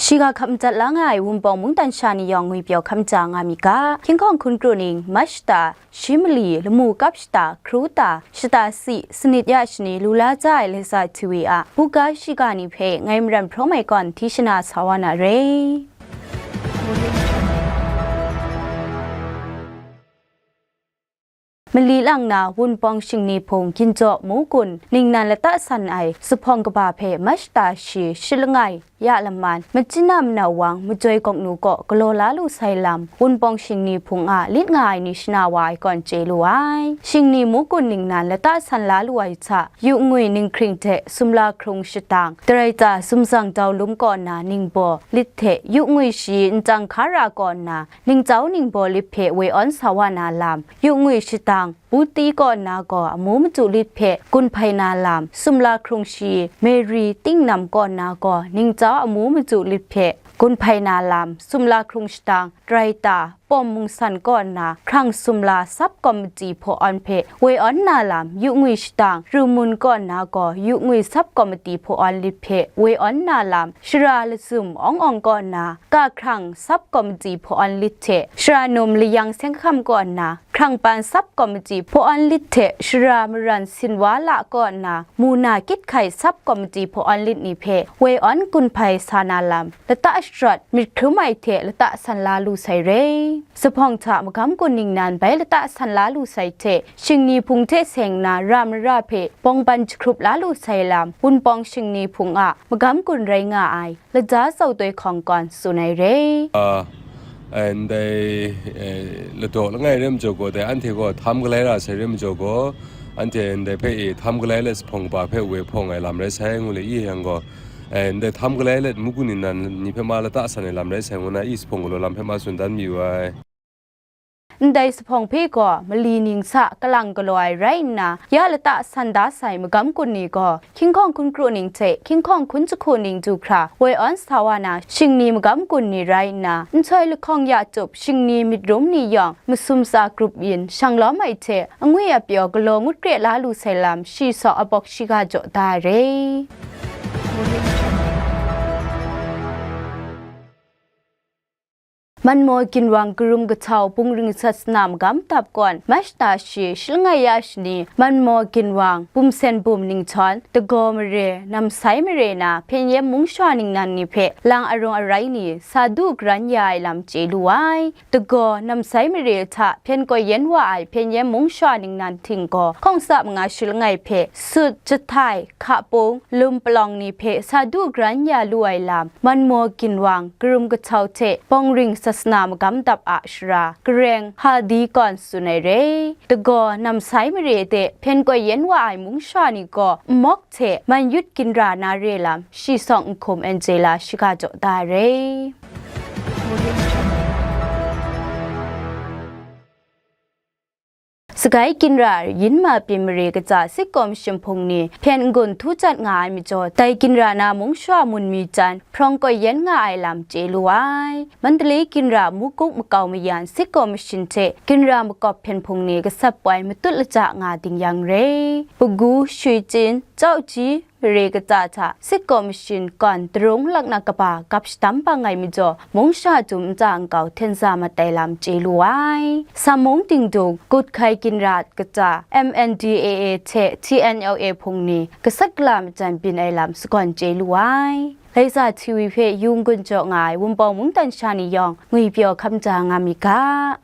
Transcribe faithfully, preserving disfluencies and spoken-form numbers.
Shiga hkap madat la nga ai Wunpawng mungdan sha ni yawng ngwipyaw hkap maja nga mi ga, Hkying Hkawng hkun kru ning, March shata shi mali, lamu kap shata hkru ta, shata si, sanit ya shani lu la ja ai Leza T V a buga shiga ni hpe ngai Maram Hprawng Mai kawn hti shana sa wa na re. Mali lang na Wunpawng Shingni Hpung Ginjaw Mu Gun ningnan lata san ai zuphpawng kaba hpe March shata shi shi langai ya laman, Machyina Manau Wang Majoi Gawknu kaw galaw la lu sai lam, Wunpawng Shingni Hpung a lit nga ai ni shana wa ai kawn chye lu ai. Shingni Mu Gun ningnan lata san la lu ai hta, yu ngwi ninghkring hte sumla hkrung shatang, darai ta sumzang dau lum kaw nna ningbaw lit hte, yu ngwi shi nchyang hkara kaw nna ningchyau ningbaw lit hpe woi awn sa wa na lam, yu ngwi shatang, Buti kaw nna gaw amu madu lit hpe gun hpai na lam, sumla hkrung shi, Mary Tingnam kaw nna gaw ningchyau amu madu lit hpe gun hpai na lam, sumla hkrung shatang, darai ta, Pawm Mungsan kaw nna hkrang sumla sap kawmati hpaw awn hpe woi awn na lam, yu ngwi shatang, Rumun kaw nna gaw yu ngwi sap kawmati hpaw awn lit hpe woi awn na lam, Shara Lazum Awng Awng kaw nna kahkrang sap kawmati hpaw awn lit hte, Shara Num Layang Seng Hkam kaw nna hkrang pan sap kawmati hpaw awn lit hte, Shara Maran Sinwa La kaw nna muna kit hkai sap kawmati hpaw awn lit ni hpe woi awn gun hpai sa na lam, lata sharawt myit hkrum ai hte lata san la lu sai re. Zuphpawng hta magam gun ningnan bai lata san la lu sai hte, Shingni Hpung hte seng na ra mara hpe bawngban jahkrup la lu sai lam, Wunpawng Shingni Hpung a magam gun rai nga ai, Laja Zautoi Hkawng kawn tsun ai re. A, ndai, eh, ladaw langai re majaw gaw, dai anhte gaw htam galai ra sai re majaw gaw, anhte ndai hpe e htam galai let zuphpawng kaba hpe woi hpawng ai lam rai sai, ngu le i yang gaw, eh, ndai htam galai let mu gun ningnan ni hpe ma lata san ai lam rai sai, ngu na i zuphpawng galaw lam hpe ma tsun dan mayu ai. Ndai zuphpawng hpe gaw mali ning sa kalang galaw ai rai nna, ya lata san da sai magam gun ni gaw, Hkying Hkawng hkun kru ning hte Hkying Hkawng hkun jahku ning du hkra woi awn sa wa na shingni magam gun ni rai nna, nhtoi lahkawng ya tup shingni myit rum ni yawng masum tsa grup yin shang lawm ai hte, angwi apyaw galaw ngut kre la lu sai lam, shi saw abawk shiga jaw da ai re. Manmaw Ginwang Karum Kahtau Bungring Sasana Magam Dap kawn, March shata shi shi langai ya shani, Manmaw Ginwang Bumsen Bum ninghtawm, Dagaw mare, Namsai mare na Hpyen Yen mung shawa ningnan ni hpe lang arung arai ni sa du garan ya ai lam chye lu ai. Dagaw, Namsai mare hta hpyen koi yen wa ai Hpyen Yen mung shawa ningnan hting gaw, hkawng tsa manga shi langai hpe, Sut, Jahtai, Hkapung, Lum palawng ni hpe sa du garan ya lu ai lam, Manmaw Ginwang Karum Kahtau hte Bungring Sasana Magam Dap a shara, Gareng Hadi kawn tsun ai re. Dagaw, Namsai mare de hpyen koi yen wa ai mung shawa ni gaw, nmawk hte man yut ginra na re lam, shi sawng nhkum Angela shiga jaw da ai re. Sagai ginra yin ma pyi mare katsa sitkaw mashin hpung ni hpyen n-gun htu jat nga ai majaw, dai ginra na mung shawa mun mi jan hprawng koi yen nga ai lam chye lu ai. Mandalay ginra Mukuk makau mayan sitkaw mashin hte ginra makawp hpyen hpung ni gasat poi matut laja nga ding yang re. Pagu, Shuichin, Chauji, mare katsa hta sitkaw mashin kawn darung laknak kaba gap shadam bang ai majaw, mung sha dum nta nkau hten za mat ai lam chye lu ai. Samung dingdung, Kutkai ginra katsa M N D A A hte T N L A hpung ni gasat gala majan byin ai lam sagawn chye lu ai. Laiza T V hpe yung gun jaw nga ai Wunpawng mungdan sha ni yawng ngwipyaw hkam ja nga mi ga.